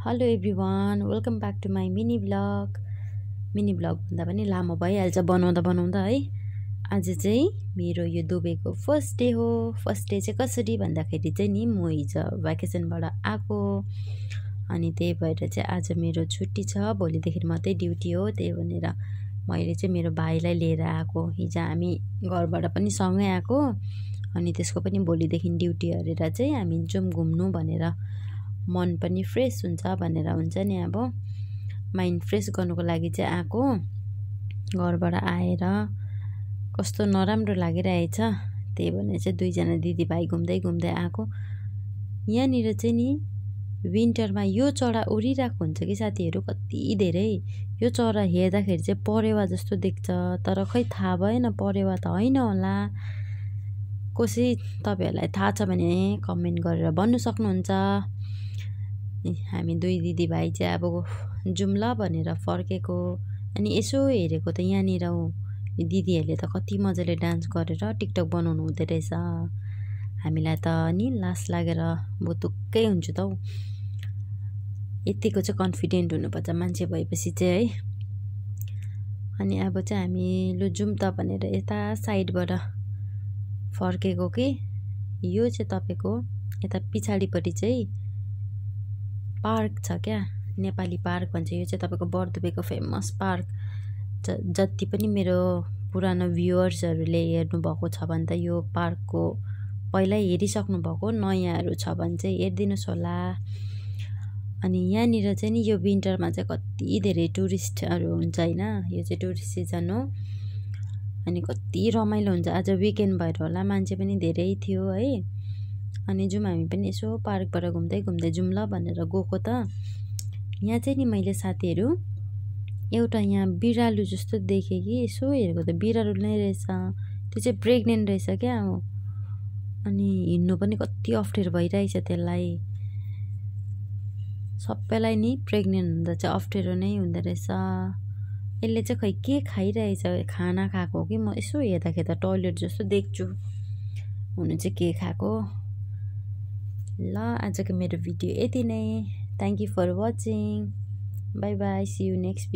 Hello everyone, welcome back to my mini blog भन्दा पनि लामो भइहाल्छ बनाउँदा है। आज चाहिँ मेरो यो दुबईको फर्स्ट डे हो। फर्स्ट डे चाहिँ कसरी भन्दाखेरि चाहिँ नि म हिजो भ्याकेसनबाट आएको, अनि त्यही भएर चाहिँ आज मेरो छुट्टी छ, भोलिदेखि मात्रै ड्युटी हो। त्यही भनेर मैले चाहिँ मेरो भाइलाई लिएर आएको। हिजो हामी घरबाट पनि सँगै आएको, अनि त्यसको पनि भोलिदेखि ड्युटी हेरेर चाहिँ हामी जाउँ घुम्नु भनेर, मन पनि फ्रेस हुन्छ भनेर हुन्छ नि, अब माइन्ड फ्रेस गर्नुको लागि चाहिँ आएको। घरबाट आएर कस्तो नराम्रो लागिरहेछ, त्यही भनेर चाहिँ दुईजना दिदीभाइ घुम्दै घुम्दै आएको। यहाँनिर चाहिँ नि विन्टरमा यो चरा उडिरहेको हुन्छ कि साथीहरू, कति धेरै। यो चरा हेर्दाखेरि चाहिँ परेवा जस्तो देख्छ, तर खै थाहा भएन परेवा त होइन होला। कसै तपाईँहरूलाई थाहा छ भने कमेन्ट गरेर भन्नु सक्नुहुन्छ। हामी दुई दिदीभाइ चाहिँ अब जाउँ ल भनेर फर्केको, अनि यसो हेरेको त यहाँनिर दिदीहरूले त कति मजाले डान्स गरेर टिकटक बनाउनु हुँदो रहेछ। हामीलाई त नि लास लागेर भुतुक्कै हुन्छु त हौ। यतिको चाहिँ कन्फिडेन्ट हुनुपर्छ मान्छे भएपछि चाहिँ है। अनि अब चाहिँ हामी लु जाउँ त भनेर यता साइडबाट फर्केको कि यो चाहिँ तपाईँको यता पछाडिपट्टि चाहिँ पार्क छ क्या, नेपाली पार्क भन्छ। यो चाहिँ तपाईँको बरदुबेको फेमस पार्क। जति पनि मेरो पुरानो भ्युवर्सहरूले हेर्नुभएको छ भने त यो पार्कको पहिल्यै हेरिसक्नु भएको, नयाँहरू छ भने चाहिँ हेरिदिनुहोस् होला। अनि यहाँनिर चाहिँ नि यो विन्टरमा चाहिँ कति धेरै टुरिस्टहरू हुन्छ होइन, यो चाहिँ टुरिस्ट सिजन हो। अनि कति रमाइलो हुन्छ। आज विकेन्ड भएर होला, मान्छे पनि धेरै थियो है। अनि जाउँ हामी पनि यसो पार्कबाट घुम्दै घुम्दै जाउँ ल भनेर गएको त। यहाँ चाहिँ नि मैले साथीहरू एउटा यहाँ बिरालु जस्तो देखेँ कि, यसो हेरेको त बिरालु नै रहेछ। त्यो चाहिँ प्रेग्नेन्ट रहेछ क्या हो। अनि हिँड्नु पनि कति अप्ठ्यारो भइरहेछ त्यसलाई। सबैलाई नि प्रेग्नेन्ट हुँदा चाहिँ अप्ठ्यारो नै हुँदो रहेछ। यसले चाहिँ खै के खाइरहेछ, खाना खाएको हो कि, म यसो हेर्दाखेरि त टोयलेट जस्तो देख्छु, हुनु चाहिँ के खाएको। ल आजको मेरो भिडियो यति नै। Thank you for watching. Bye bye, see you next.